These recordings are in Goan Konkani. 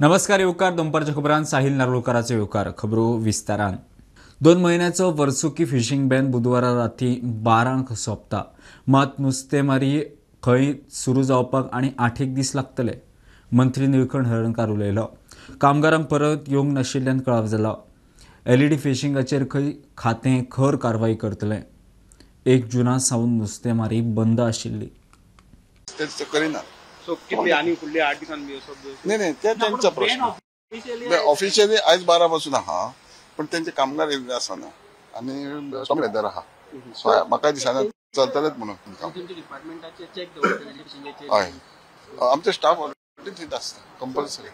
नमस्कार येवकार दनपारच्या खबरान साहिल नारुलकाराचो येवकार. खबरो विस्तारान. 2 म्हयन्याचो वर्सुकी फिशींग बॅन बुधवारा राती 12 सोंपता. मात नुस्तेमारी खंय सुरू जावपाक आनी 8 दीस लागतले. मंत्री निळकंठ हळर्णकार उलयलो. कामगारांक परत येवंक नाशिल्ल्यान कळाव जाला. एलईडी फिशिंगाचेर खंय खातें खर कारवाई करतलें. 1 जूना सावन नुस्तेमारी बंद आशिल्ली. नाही ते त्यांचा प्रश्न. ऑफिशियली आयज 12 पासून आहा, पण त्यांचे कामगार येयल्ले आसना आनी वेदर आहा, सो म्हाका दिसना चलतलेच म्हणून. हय, आमचे स्टाफ ऑलरेडी थंय आसता कंपल्सरी.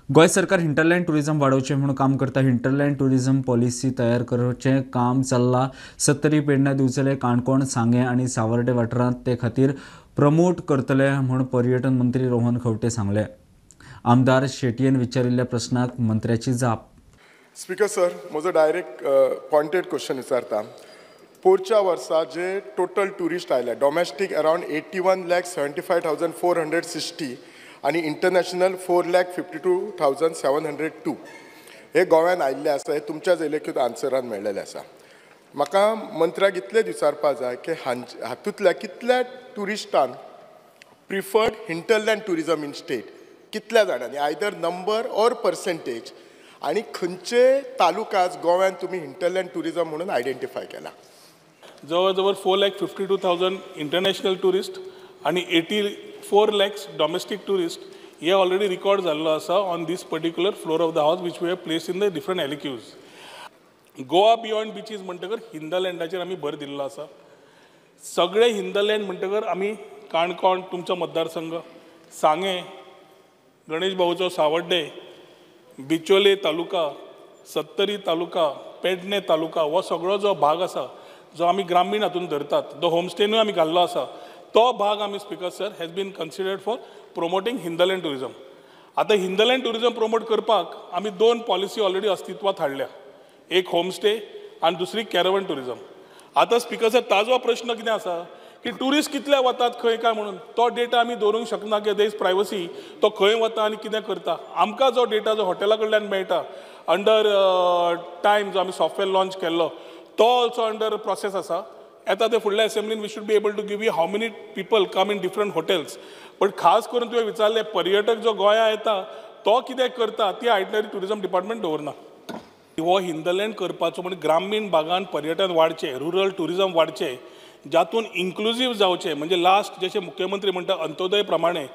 गोंय सरकार हिंटरलँड टुरिझम वाडोवचें म्हणून काम करता. हिंटरलँड टुरिझम पॉलिसी तयार करचें काम चल्लां. सत्तरी, पेडण्यां, दिवचले, काणकोण, सांगें आनी सावर्डे वाठारांत ते खातीर प्रमोट करतले म्हूण पर्यटन मंत्री रोहन खंवटे सांगले. आमदार शेटयेन विचारिल्ल्या प्रश्नाक मंत्र्याची जाप. स्पीकर सर, म्हजो डायरेक्ट पॉयंटेड क्वेश्चन विचारता. पोरच्या वर्सा जे टोटल ट्युरिस्ट आयले डोमेस्टीक अरावंड 81,75,460 आनी इंटरनॅशनल 4,52,702 हे गोव्यान आयिल्ले आसा. हे तुमच्याच इलेक्यूत आन्सरान मेळ्ळेलें आसा. म्हाका मंत्र्याक इतलेंच विचारपाक जाय की हातूंतल्या कितल्या ट्युरिस्टान preferred hinterland tourism in state, कितल्या जाणांनी, आयदर नंबर ऑर पर्सेंटेज, आनी खंयचे तालुकाच गोव्यान तुमी हिंटरलँड टुरिजम म्हणून आयडेंटिफाय केला. जवळ जवळ 4,52,000 इंटरनॅशनल ट्युरिस्ट आनी 84 lakhs domestic tourist हे ऑलरेडी रिकॉर्ड जाल्लो आसा on this particular floor of the house which we have place in the different LAQs. Goa beyond beaches म्हणटकर हिंदलँडाचेर आमी भर दिल्लो आसा. सगळे हिंदलँड म्हणटकर आमी काणकोण तुमचो मतदारसंघ, सांगें, गणेश भाऊचो सावड्डे, बिचोले तालुका, सत्तरी तालुका, पेडणे तालुका, हो सगळो जो भाग आसा जो आमी ग्रामीण हातून धरतात, जो होमस्टेनूय आमी घाल्लो आसा, तो भाग आमी speaker sir has been considered for promoting hinterland tourism. आतां हिंदलँड टुरिजम प्रमोट करपाक आमी 2 पॉलिसी ऑलरेडी अस्तित्वात हाडल्या, एक होमस्टे आनी दुसरी कॅरवन टुरिजम. आतां स्पीकर सर ताजो प्रश्न कितें आसा की ट्युरिस्ट कितले वतात खंय काय म्हणून तो डेटा आमी दवरूंक शकना, की there is privacy, तो खंय वता आनी कितें करता. आमकां जो डेटा जो हॉटेला कडल्यान मेळटा अंडर टायम जो आमी सॉफ्टवेअर लॉन्च केल्लो तो ऑल्सो अंडर प्रोसेस आसा. येता ते फुडल्या असेंब्लीन we should be able to give you how many people come in different hotels. पण खास करून तुवें विचारलें पर्यटक जो गोंया येता तो कितें करता, ती आयटनरी टुरिजम डिपार्टमेंट दवरना. हो हिंदलँड करपाचो म्हणजे ग्रामीण भागान पर्यटन वाडचें, रुरल टुरिजम वाडचें, जातून इन्क्लुजीव जावचें, म्हणजे लास्ट जशें मुख्यमंत्री म्हणटा अंत्योदय प्रमाणे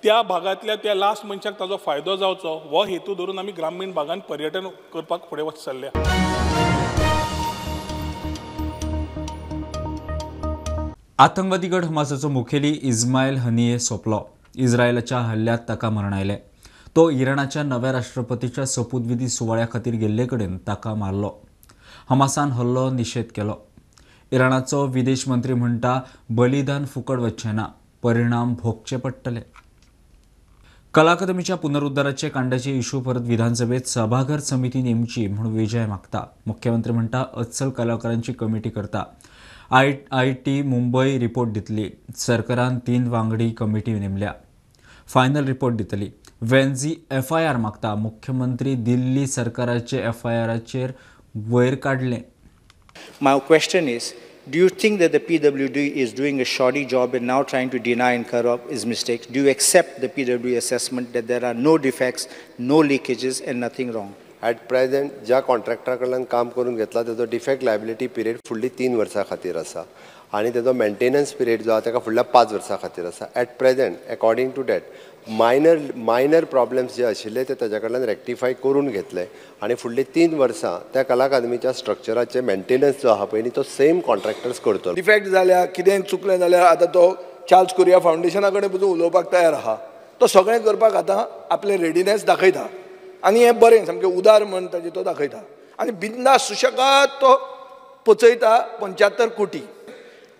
त्या भागांतल्या त्या लास्ट मनशाक ताजो फायदो जावचो हो हेतू धरून आमी ग्रामीण भागान पर्यटन करपाक फुडें वच चल्ल्या. आतंकवादी गट हमासाचो मुखेली इस्मायल हनिये सोंपलो. इस्रायलाच्या हल्ल्यात ताका मरण आयलें. तो इराणाच्या नव्या राष्ट्रपतीच्या सोपूतविधी सुवाळ्या खातीर गेल्ले कडेन ताका मारलो. हमासान हल्लो निशेध केलो. इराणाचो विदेश मंत्री म्हणटा बलिदान फुकट वचचें ना, परिणाम भोगचे पडटले. कला अकादमीच्या पुनरुद्धाराचे कांड्याचे इशू परत विधानसभेत सभाघर समिती नेमची म्हूण विजय मागता. मुख्यमंत्री म्हणटा अचल कलाकारांची कमिटी करता. IIT Mumbai report दितली. सरकारान 3 वांगडी कमिटी नेमल्या, फायनल रिपोर्ट दितली. वेन्झी FIR मागता. मुख्यमंत्री दिल्ली सरकाराचे FIRचेर वयर काडले. My question is, do you think that the PWD is doing a shoddy job and now trying to deny and cover up its mistakes? Do you accept the PWD assessment that there are no defects, no leakages and nothing wrong? At present ज्या कॉन्ट्रॅक्टरा कडल्यान काम करून घेतला तेजो डिफेक्ट लायबिलिटी पिरियड फुडली 3 वर्सां खातीर आसा आनी तेजो मेंटेनन्स पिरियड जो आसा तेका फुडल्या 5 वर्सां खातीर आसा. At present according to that minor problems जे आशिल्ले ते ताज्या कडल्यान रेक्टिफाय करून घेतले आनी फुडली 3 वर्सां त्या कला अकादमीच्या स्ट्रक्चराचे मेंटेनन्स जो आहा पळय न्ही तो सेम कॉन्ट्रॅक्टर्स करतलो. डिफेक्ट जाल्यार कितेंय चुकलें जाल्यार आतां तो चार्ल्स कुरिया फावंडेशना कडेन पसून उलोवपाक तयार आहा. तो सगळें करपाक आतां आपलें रेडिनेस दाखयता आनी हें बरें सामकें उदार मन ताजें तो दाखयता आनी बिंदास सुशेगाद तो पचयता 75 कोटी.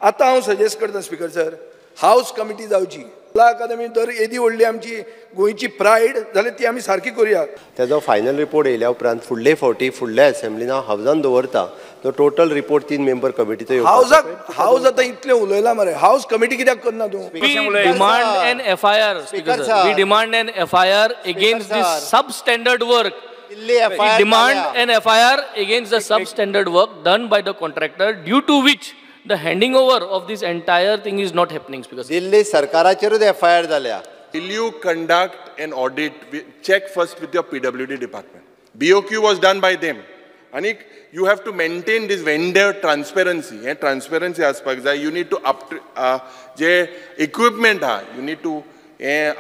आतां हांव सजेस्ट करता स्पीकर सर, हावज कमिटी जावची. कला अकादमी जर येदी व्हडली आमची गोंयची प्रायड जाल्यार ती आमी सारकी करुया. तेजो फायनल रिपोर्ट येयल्या उपरांत फुडले फावटी फुडल्या असेंब्लीन हांव हावजान दवरता तो टोटल रिपोर्ट 3 मेंबर कमिटीचो. हावजाक हावज आतां इतलें उलयलां मरे, हावज कमिटी कित्याक करना तूं? We demand an FIR, we demand an FIR against this substandard work. We demand an FIR against the substandard work done by the contractor, due to which the handing over of this entire thing is not happening. Because Delhi सरकाराचेरूच FIR जाल्या. Will you conduct an audit? Check first with your PWD department. BOQ was done by them. And you have to maintain this vendor transparency. Transparency आसपाक जाय. You need to up J equipment हा, you need to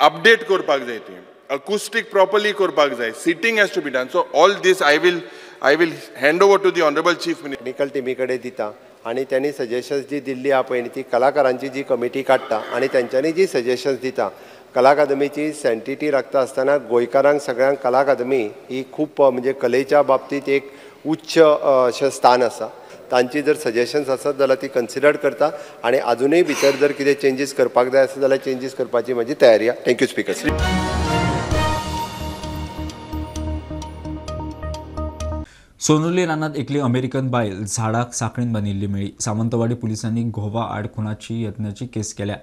update करपाक जाय ते. Acoustic properly करपाक जाय. Seating has to be done. So all this I will hand over to the Honorable Chief Minister. Technical टीमी कडेन दिता आनी त्यांनी सजेशन्स जी दिल्ली आहा पळय ती कलाकारांची जी कमिटी काडटा आनी तेंच्यांनी जी सजेशन्स दिता. कला अकादमीची सँटिटी राखता आसतना गोंयकारांक सगळ्यांक कला अकादमी ही खूब म्हणजे कलेच्या बाबतींत एक उच्च अशें स्थान आसा. तांची जर सजेशन्स आसत जाल्यार ती कन्सिडर करता आनी आजुनूय भितर जर कितें चेंजीस करपाक जाय आसत जाल्यार चेंजीस करपाची म्हजी तयारी आसा. Thank you speaker. Sonurli रानात एकली अमेरिकन बायल झाडाक साखळीन बांदिल्ली मेळ्ळी. सावंतवाडी पुलिसांनी घोवा आड खुनाची यत्नाची केस केल्या.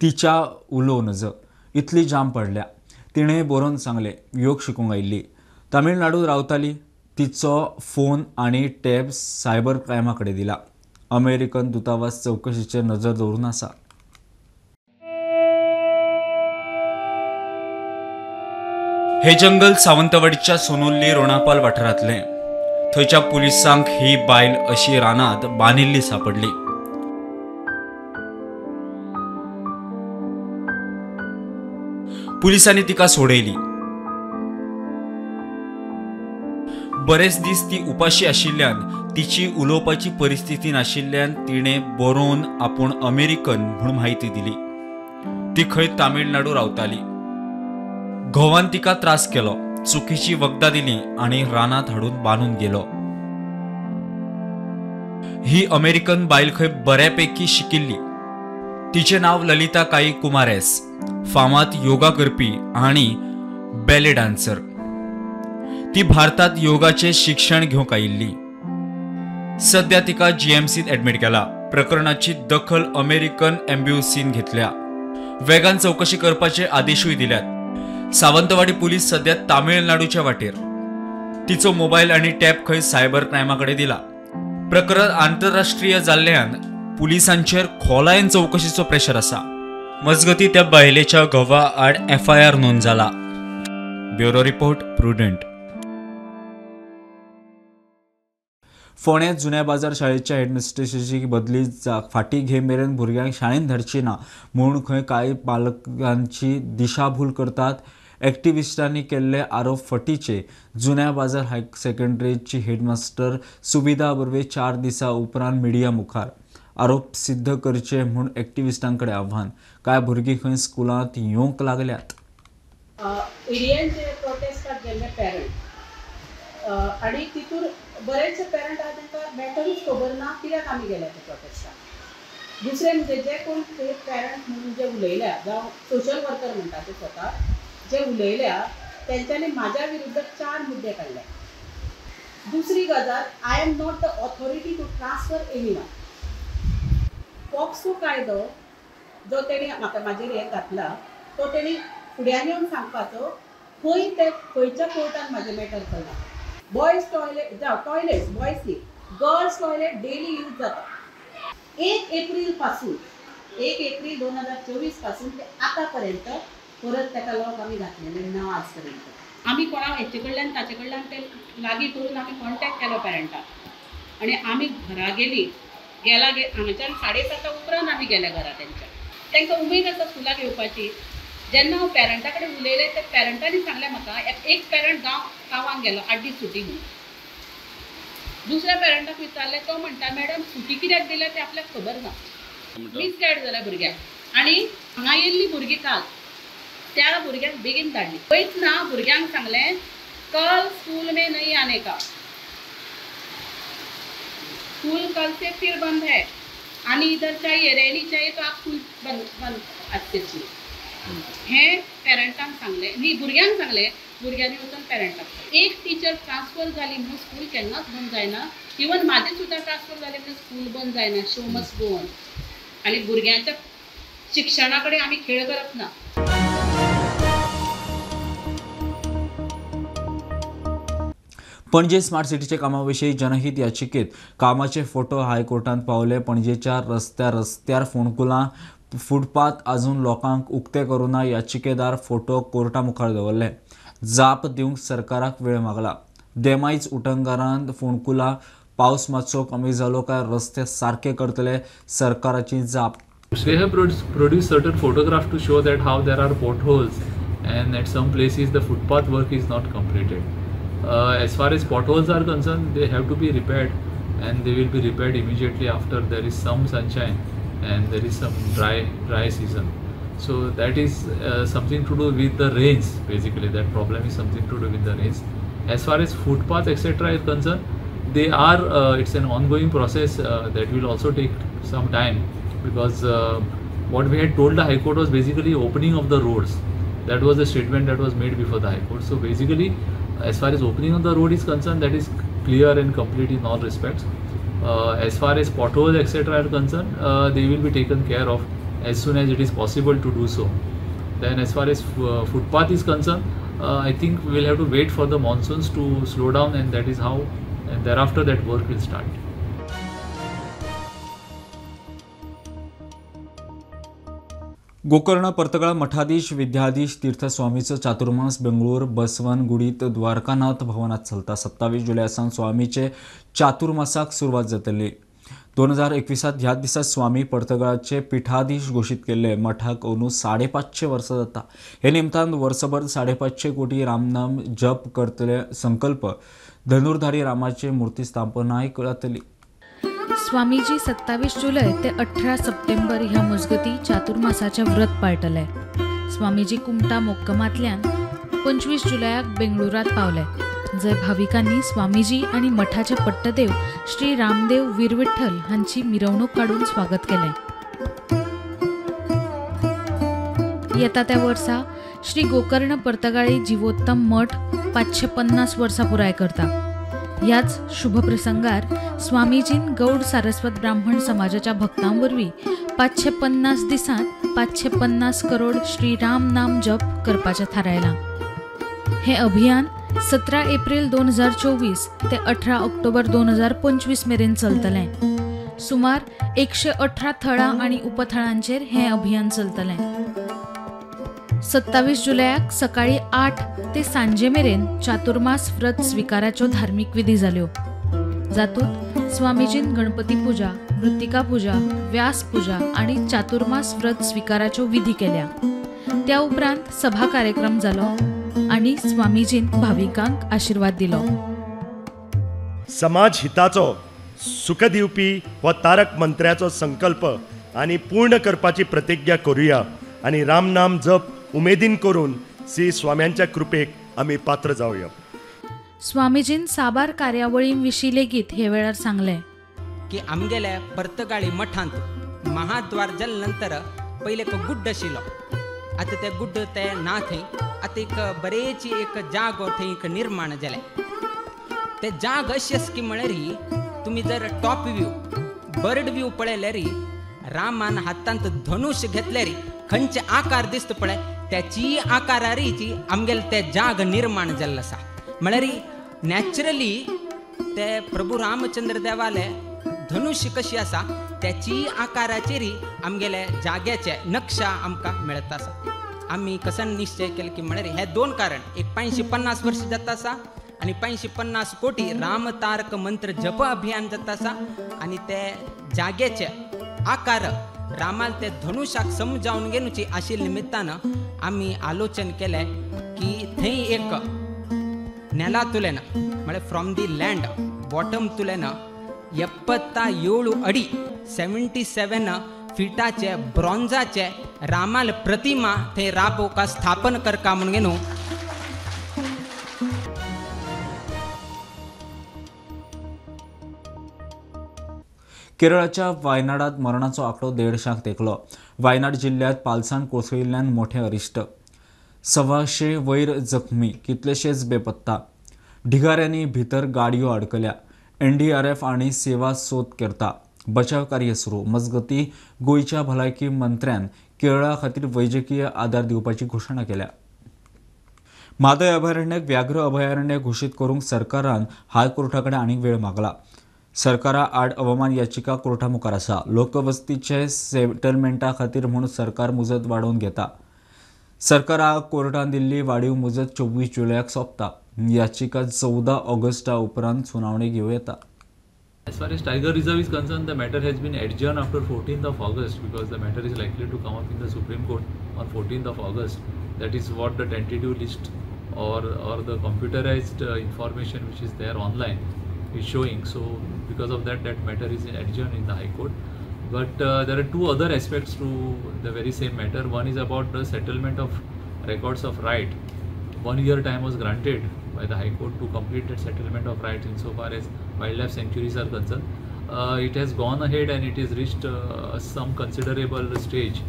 तिच्या उलोवं नज इतली जाम पडल्या. तिणें बरोवन सांगलें योग शिकूंक आयिल्ली, तामिळनाडूत रावताली. तिचो फोन आनी टॅब सायबर क्रायमा कडेन दिला. अमेरिकन दूतावास चवकशीचेर नजर दवरून आसा. हे जंगल सावंतवाडीच्या सोनुर्ली रोणापाल वाठारांतलें. थंयच्या पुलिसांक ही बायल अशी रानात बांदिल्ली सापडली. पुलिसांनी तिका सोडयली. बरेच दीस ती उपाशी आशिल्ल्यान तिची उलोवपाची परिस्थिती नाशिल्ल्यान तिणें बरोवन आपूण अमेरिकन म्हूण म्हायती दिली. ती खंय तामिळनाडू रावताली. घोवान तिका त्रास केलो, चुकीची वखदां दिली आनी रानात हाडून बांदून गेलो. ही अमेरिकन बायल खंय बऱ्यापैकी शिकिल्ली. तिचें नांव ललिता काई कुमारेस. फामाद योगा करपी आनी बॅले डान्सर. ती भारतात योगाचें शिक्षण घेवंक आयिल्ली. सध्या तिका जीएमसीत ॲडमीट केला. प्रकरणाची दखल अमेरिकन एम्ब्युसीन घेतल्या. वेगान चवकशी करपाचे आदेशूय दिल्यात. सावंतवाडी पुलीस सध्या तामिळनाडूच्या वाटेर. तिचो मोबायल आनी टॅब खंय सायबर क्रायमा कडेन दिला. प्रकरण आंतरराष्ट्रीय जाल्ल्यान पुलिसांचेर खोलायेन चवकशीचो प्रेशर आसा. मजगती त्या बायलेच्या घोवा आड एफआयआर नोंद जाला. Bureau report, Prudent. फोंड्यां जुन्या बाजार शाळेच्या हेडमिस्ट्रेसीची बदली फाटी घे मेरेन भुरग्यांक शाळेंत धाडची ना म्हूण खंय कांय पालकांची दिशाभूल करतात. एक्टिविस्टांनी केल्ले आरोप फटीचे. जुन्या बाजार हाय सेकंडरीची हेडमास्टर सुविधा बर्वे 4 दिसां उपरांत मिडिया मुखार आरोप सिद्ध करचे म्हूण एक्टिविस्टां कडेन आव्हान. कांय भुरगीं खंय स्कुलांत येवंक लागल्यात. एडियनचे प्रोटेस्टाक गेल्ले पेरंट आनी तितूर बरेचशे पेरंट आहा तांकां मॅटरूच खबर ना कित्याक आमी गेल्या ते प्रोटेस्टाक. दुसरें म्हणजे जे कोण ते पेरंट म्हणून जे उलयल्या जावं सोशल वर्कर म्हणटा ते स्वता जे उलयल्या तेंच्यांनी म्हाज्या विरुद्ध 4 मुद्दे काडले. दुसरी गजाल, I am not the authority to transfer anyone. POCSO कायदो जो तेणी म्हाका म्हाजेर हें घातला तो तेणी फुड्यान येवन सांगपाचो खंय ते खंयच्या कोर्टान म्हाजें मॅटर चल्लां. बॉयज टॉयलेट जावं टॉयलेट्स बॉयज न्ही, गर्ल्स टॉयलेट डेली यूज जाता. 1 एप्रील पासून 1 एप्रील 2024 पासून ते आतां पर्यंत परत ताका लॉक आमी घातलेलें ना आज पर्यंत. आमी कोणा हेचे कडल्यान ताचे कडल्यान ते लागीं करून आमी कॉन्टेक्ट केलो पेरंटाक आनी आमी घरा गेली गेला हांगाच्यान 7:30 उपरांत आमी गेले घरा तेंच्या. तांकां उमेद आसा स्कुलाक येवपाची. जेन्ना हांव पेरंटा कडेन उलयलें ते पेरंटांनी सांगलें म्हाका, एक पेरंट गांवांत गेलो 8 दीस सुटी म्हणून. दुसऱ्या पेरंटाक विचारलें तो म्हणटा मॅडम सुटी कित्याक दिल्या तें आपल्याक खबर ना. मिसगायड जाल्या भुरग्याक. आनी हांगा येयल्ली भुरगीं काल त्या भुरग्यांक बेगीन धाडली. वयतना भुरग्यांक सांगलें कल स्कूल में नहीं आने का, स्कूल कल से फिर बंद है, आणि इधर चाहिए रैली चाहिए तो आप स्कूल बंद बंद आज से स्कूल. हें पेरंटांक सांगलें, न्ही भुरग्यांक सांगलें, भुरग्यांनी वचून पेरंटाक. एक टिचर ट्रान्सफर जाली म्हणून स्कूल केन्नाच बंद जायना. इवन म्हाजें सुद्दां ट्रान्सफर जालें म्हणून स्कूल बंद जायना. Show must go on. आनी भुरग्यांच्या शिक्षणा कडेन आमी खेळ करप ना. पणजे स्मार्ट सिटीच्या कामाविशीं जनहित याचिकेत कामाचे फोटो हायकोर्टांत पावले. पणजेच्या रस्त्यार फोंडकुलां फुटपाथ अजून लोकांक उक्ते करूना. याचिकेदार फोटो कोर्टा मुखार दवरले. जाप दिवंक सरकाराक वेळ मागला. देमाईच उटंगारान फोंडकुलां, पावस मातसो कमी जालो काय रस्ते सारके करतले, सरकाराची जाप. They have produced certain photographs to show that how there are potholes and at some places the footpath work is not completed. As far as potholes are concerned, they have to be repaired and they will be repaired immediately after there is some sunshine and there is some dry season. So that is something to do with the rains basically. That problem is something to do with the rains. As far as footpath etc. is concerned, they are it's an ongoing process that will also take some time, because what we had told the High Court was basically opening of the roads. That was the statement that was made before the High Court. So basically, as far as opening of the road is concerned, that is clear and complete in all respects. As far as potholes etc. are concerned, they will be taken care of as soon as it is possible to do so. Then as far as footpath is concerned, I think we will have to wait for the monsoons to slow down, and that is how, and thereafter that work will start. Gokarna Partagal मठाधीश Vidyadhish तीर्थस्वामीचो चातुर्मास बेंगळूर बसवनगुडीत द्वारकानाथ भवनात चलता. 27 जुलय सावन स्वामीचे चातुर्मासाक सुरवात जातली. 2021 ह्याच दिसा स्वामी पर्तगाळाचे पिठाधीश घोशीत केल्ले. मठाक अंदू 550 वर्सां जाता. हे निमतान वर्सभर 550 कोटी रामनाम जप करतले संकल्प धनुर्धारी रामाचे मूर्ती स्थापनाय जातली. स्वामीजी 27 जुलय ते 18 सप्टेंबर ह्या मजगती चातुर्मासाचे व्रत पाळटले. स्वामीजी कुमटा मोक्कमांतल्यान 25 जुलयाक बेंगळुरात पावले, जंय भाविकांनी स्वामीजी आनी मठाचे पट्टदेव श्री रामदेव वीरविठ्ठल हांची मिरवणूक काडून स्वागत केलें. येता त्या वर्सा श्री गोकर्ण पर्तगाळी जिवोत्तम मठ 550 वर्सां पुराय करता. ह्याच शुभप्रसंगार स्वामीजीन गौड सारस्वत ब्राह्मण समाजाच्या भक्तां वरवीं 550 दिसांत 550 करोड श्री राम नाम जप करपाचें थारायलां. हें अभियान 17 एप्रिल 2024 ते 18 ऑक्टोबर 2025 मेरेन चलतलें. सुमार 118 थळां आनी उपथळांचेर हें अभियान चलतलें. 27 जुलयाक सकाळी 8 ते सांजे मेरेन चातुर्मास व्रत स्विकाराच्यो धार्मीक विधी जाल्यो, जातूंत स्वामीजीन गणपती पुजा, मृत्तिका पुजा, व्यास पुजा आनी चातुर्मास व्रत स्विकाराच्यो विधी केल्या. त्या उपरांत सभा कार्यक्रम जालो आनी स्वामीजीन भाविकांक आशिर्वाद दिलो. समाज हिताचो सुख दिवपी हो तारक मंत्र्याचो संकल्प आनी पूर्ण करपाची प्रतिज्ञा करूया आनी रामनाम जप उमेदीन करून श्री स्वाम्यांच्या कृपेक आमी पात्र जावया. स्वामीजीन साबार कार्यावळीं विशीं लेगीत हे वेळार सांगलें की आमगेल्या पर्तगाळी मठांत महाद्वार जाले नंतर पयलें एक गुड्ड आशिल्लो, आतां ते गुड्ड ते ना थंय, आतां एक बरेची एक जागो थंय एक निर्माण जालें. ते जाग अशी आसा की म्हळ्यार तुमी जर टॉप व्यू बर्ड व्यू पळयल्यार रामान हातांत धनुष घेतल्यार खंयचे आकार दिसता पळय त्याची आकारारीची आमगेले ते जाग निर्माण जाल्लो आसा. म्हळ्यार नॅचरली ते प्रभू रामचंद्र देवाले धनुष्य कशी आसा त्याची आकाराचेर आमगेले जाग्याचे नक्षा आमकां मेळता आसा. आमी कसन निश्चय केले की म्हळ्यार हे दोन कारण, एक 550 वर्स जाता आसा आनी 550 कोटी रामतारक मंत्र जप अभियान जाता आसा आनी ते जाग्याचे आकार रामाल ते धनुषाक समजावन घेवची आशिल्ल्या निमित्तान आमी आलोचन केलें की थंय एक नेला तुलेन म्हळ्यार फ्रॉम the land bottom तुलेन 77 अडी 77 फिटाचे ब्रॉन्झाचे रामाल प्रतिमा थंय राबोवका स्थापन करका म्हणून न्हू. केरळाच्या वायनाडात मरणाचो आंकडो 150 तेंकलो. वायनाड जिल्ल्यांत पालसान कोसळिल्ल्यान मोठें अरिश्ट. 125 वयर जखमी, कितलेशेच बेपत्ता. ढिगाऱ्यांनी भितर गाडयो अडकल्या. एनडीआरएफ आनी सेवा सोद करता. बचाव कार्य सुरू. मजगती गोंयच्या भलायकी मंत्र्यान केरळा खातीर वैजकीय आदार दिवपाची घोशणा केल्या. म्हादय अभयारण्याक व्याघ्र अभयारण्य घोशीत करूंक सरकारान हायकोर्टा कडेन आनीक वेळ मागला. सरकारा आड अवमान याचिका कोर्टा मुखार आसा. लोकवस्तीचे सेटलमेंटा खातीर म्हूण सरकार मुजत वाडोवन घेता. सरकाराक कोर्टान दिल्ली वाडीव मुजत 24 जुलयाक सोंपता. याचिका 14 ऑगस्टा उपरांत सुनावणी घेवं येता. As far as Tiger Reserve is concerned, the matter has been adjourned after 14th of August because the matter is likely to come up in the Supreme Court on 14th of August. That is what the tentative list or the computerized information which is there online is showing. So because of that, that matter is adjourned in the High Court. But there are two other aspects to the very same matter. One is about the settlement of records of right. 1 year time was granted by the High Court to complete that settlement of rights insofar as wildlife sanctuaries are concerned. It has gone ahead and it has reached some considerable stage,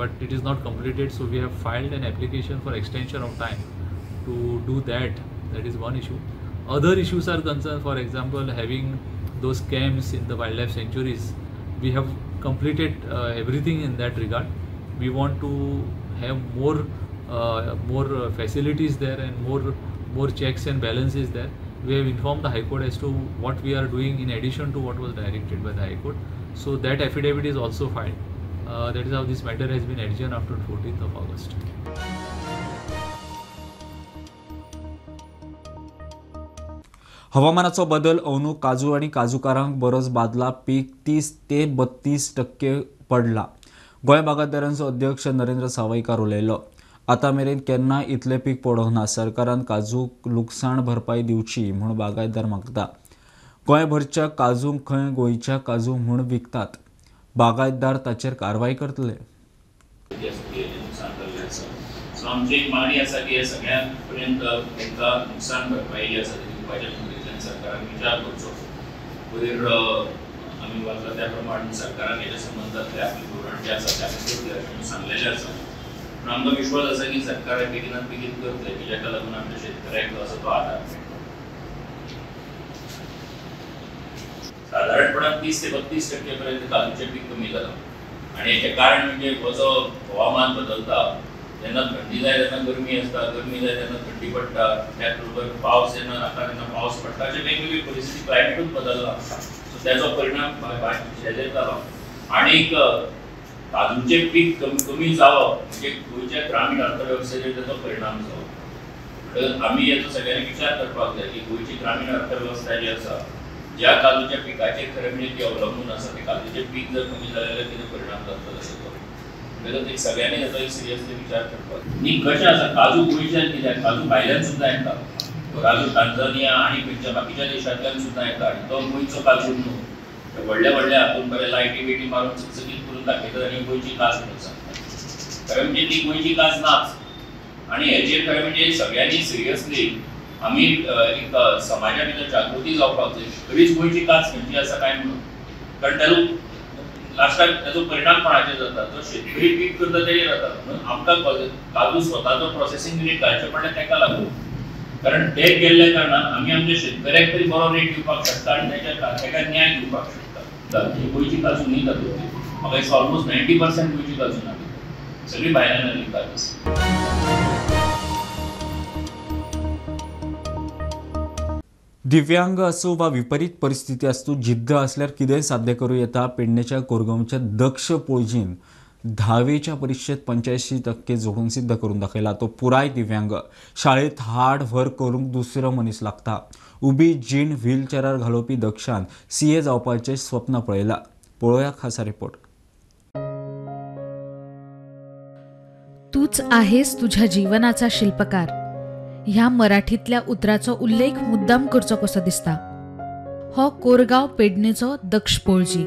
but it is not completed. So we have filed an application for extension of time to do that. That is one issue. Other issues are concerned, for example, having those camps in the wildlife sanctuaries. We have completed everything in that regard. We want to have more facilities there and more checks and balances there. We have informed the High Court as to what we are doing in addition to what was directed by the High Court. So that affidavit is also filed. That is how this matter has been adjourned after 14th of August. हवामानाचो बदल अंदू काजू आनी काजूकारांक बरोच बादला. पीक 30 ते 32% पडला. गोंय बागायतदारांचो अध्यक्ष नरेंद्र सावयकार उलयलो. आतां मेरेन केन्ना इतलें पीक पडोंक ना. सरकारान काजूक लुकसाण भरपाई दिवची म्हूण बागायतदार मागता. गोंयभरच्या काजूंक खंय गोंयच्या काजू म्हूण विकतात. बागायतदार ताचेर कारवाय करतले. सो आमची एक मागणी आसा की हे सगळ्यां पर्यंत तांकां नुकसान भरपाई जी आसा ती दिवपाच्या नदरेंतल्यान सरकारान विचार करचो. वयर आमी वाचला त्या प्रमाण सरकारान हेच्या संबंदांतले आपले धोरण जें आसा तें आमी करतले अशें म्हणून सांगलेलें आसा. पूण आमकां विश्वास आसा की सरकार बेगिनात बेगीन करतले की जाका लागून आमच्या शेतकऱ्यांक जो आसा तो आदार मेळटलो. सादारणपणान 30 ते 32% पर्यंत काजूचें पीक कमी जालां आनी हेचें कारण म्हणजे हो जो हवामान बदलता तेन्ना थंडी जाय तेन्ना गरमी आसता, गरमी जाय तेन्ना थंडी पडटा, त्याच बरोबर पावस जेन्ना नाका तेन्ना पावस पडटा. अशे वेगवेगळी परिस्थिती क्लायमेटूच बदलला. सो त्याचो परिणाम शेजेर जालो आनीक काजूचें पीक कमी जावप म्हणजे गोंयच्या ग्रामीण अर्थवेवस्थेचेर ताचो परिणाम जावप. म्हणटकच आमी हेचो सगळ्यांनी विचार करपाक जाय की गोंयची ग्रामीण अर्थवेवस्था जी आसा ज्या काजूच्या पिकाचेर खरें म्हणजे ती अवलंबून आसा ते काजूचें पीक जर कमी जालें जाल्यार कितें परिणाम जातलो जाल्यार म्हणटकच एक सगळ्यांनी हेचो एक सिरियसली विचार करपाक. न्ही कशें आसा काजू गोंयच्यान कित्याक काजू भायल्यान सुद्दां येता. काजू टांझानिया आनी खंयच्या बाकीच्या देशांतल्यान सुद्दां येता आनी तो गोंयचो काजू न्हू. व्हडल्या व्हडल्या हातून बरे लायटी बिटी मारून चकचकीत करून दाखयतात आनी गोंयची काज म्हणून सांगतात. खरें म्हणजे ती गोंयची काज नाच. आनी हेचेर खरें म्हणजे सगळ्यांनी सिरियसली आमी एक समाजा भितर जागृती जावपाक जाय. खरीच गोंयची काज खंयची आसा काय म्हणून, कारण ताजो लास्टाक ताजो परिणाम कोणाचेर जाता, जो शेतकरी पीक करता तेजेर जाता. म्हणून आमकां काजू स्वताचो प्रोसेसींग युनीट घालचें पडलें ताका लागून, कारण ते केल्ल्या कारणान आमी आमच्या शेतकऱ्याक तरी बरो रेट दिवपाक शकता आनी ताका न्याय दिवपाक शकता. गोंयची काजू न्ही तातूंतली, म्हाका दिसता ऑलमोस्ट 90% गोंयची काजू ना, सगळी भायल्यान आयिल्ली काजू आसा. दिव्यांग आसूं वा विपरीत परिस्थिती आसूं, जिद्द आसल्यार कितेंय साध्य करूं येता. पेडणेच्या कोरगांवच्या दक्ष पोळजीन 10वीच्या परिक्षेत 85% जोडून सिद्ध करून दाखयला. तो पुराय दिव्यांग. शाळेत हाड व्हर करूंक दुसरो मनीस लागता. उबी जीण व्हीलचेरार घालोवपी दक्षान CA जावपाचें स्वप्न पळयलां. पळोवया खासा रिपोर्ट. तूच आहेस तुझ्या जीवनाचा शिल्पकार ह्या मराठीतल्या उतराचो उल्लेख मुद्दाम करचो कसो दिसता. हो कोरगांव पेडणेचो दक्ष पोळजी.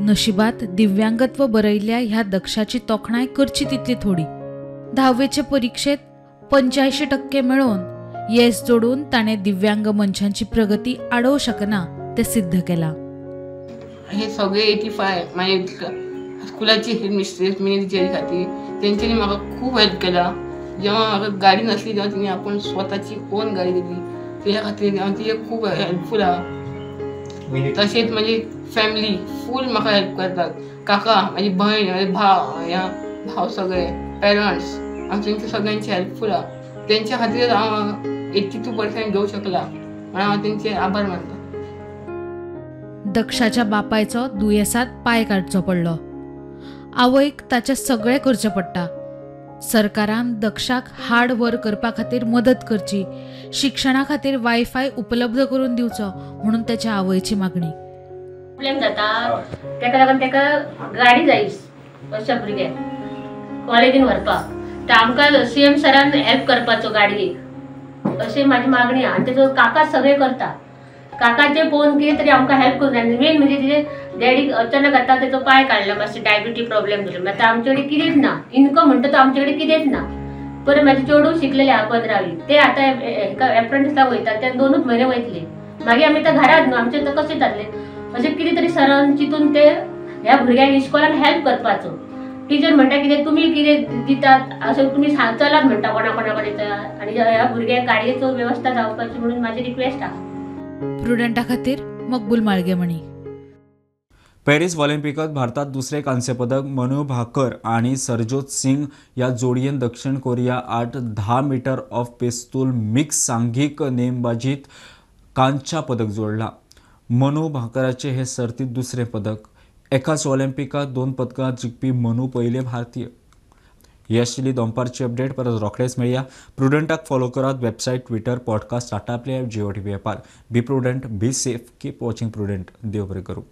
नशिबात दिव्यांगत्व बरयल्ल्या ह्या दक्षाची तोखणाय करची तितली थोडी. 10वेचे परिक्षेत 85% मेळोवन येस जोडून ताणें दिव्यांग मनशांची प्रगती आडोवंक शकना तें सिद्ध केलां. हे सगळे 85 माझे स्कुलाची हेड मिस्ट्रेस मिनी खातीर तेंच्यांनी म्हाका खूब हेल्प केला. जेव्हा म्हाका गाडी नासली तेव्हा तिने आपण स्वतःची ओन गाडी दिली, तेच्या खातीर हांव तिचे खूब हेल्पफूल आहा. तशेंच म्हजी फॅमिली फूल म्हाका हेल्प करतात. काका, म्हाजी भयण, म्हाजे भाव, ह्या भाव सगळे पेरंट्स हांव तेंच्या सगळ्यांचे हेल्पफूल आहा. तेंच्या खातीर हांव 82% घेवंक शकला म्हणून हांव तेंचे आभार मानता. दक्षाच्या बापायचो दुयेंसात पांय काडचो पडलो. आवयक ताचें सगळें करचें पडटा. सरकारान दक्षाक हार्ड वर्क करपा खातीर मदत करची, शिक्षणा खातीर वायफाय उपलब्ध करून दिवचो म्हणून त्याच्या आवयची मागणी. प्रॉब्लेम जाता तेका लागून तेका गाडी जाय अशा भुरग्याक कॉलेजीन व्हरपाक, तर आमकां सीएम सरान हेल्प करपाचो गाडयेक अशी म्हाजी मागणी आहा. आनी तेजो काका सगळें करता, काकाचे पळोवन कितें तरी आमकां हेल्प करूं जाय. मेन म्हणजे तिजे डॅडीक अचानक आतां तेजो पांय काडला, मातशें डायबिटी प्रॉब्लेम जालो. आतां आमचे कडेन कितेंच ना, इनकम म्हणटा तो आमचे कडेन कितेंच ना. बरें म्हाजे चेडूं शिकलेलें आहा 15वी, ते आतां हेका एप्रेंटिसाक वयता, ते 2 म्हयने वयतले, मागीर आमी आतां घरांत न्हू, आमचें आतां कशें जातलें. अशें कितें तरी सरान चिंतून ते ह्या भुरग्यांक इस्कॉलान हेल्प करपाचो. टिचर म्हणटा कितें तुमी कितें दितात अशें तुमी चलात म्हणटा कोणा कोणा कडेन, आनी ह्या भुरग्यांक गाडयेचो वेवस्था जावपाची म्हणून म्हाजी रिक्वेस्ट आहा. प्रुडंटा खातीर मकबूल माळगेमणी. पॅरिस ऑलिम्पिकात भारतात दुसरे कांस्य पदक मनु भाकर आणि सरजोत सिंग या जोडयेन दक्षिण कोरिया आड 10 मीटर ऑफ पिस्तूल मिक्स सांघिक नेमबाजीत कांच्या पदक जोडला. मनु भाकराचे हे सर्तीत दुसरे पदक. एकाच ऑलिम्पिकात 2 पदकां जिखपी मनु पयले भारतीय. ही आशिल्ली दोनपारची अपडेट. परत रोखडेच मेळया. प्रुडंटाक फॉलो करात website, Twitter, podcast, Tata Play app, Jio TV ॲपार. Be prudent, be safe, keep watching Prudent. देव बरें करूं.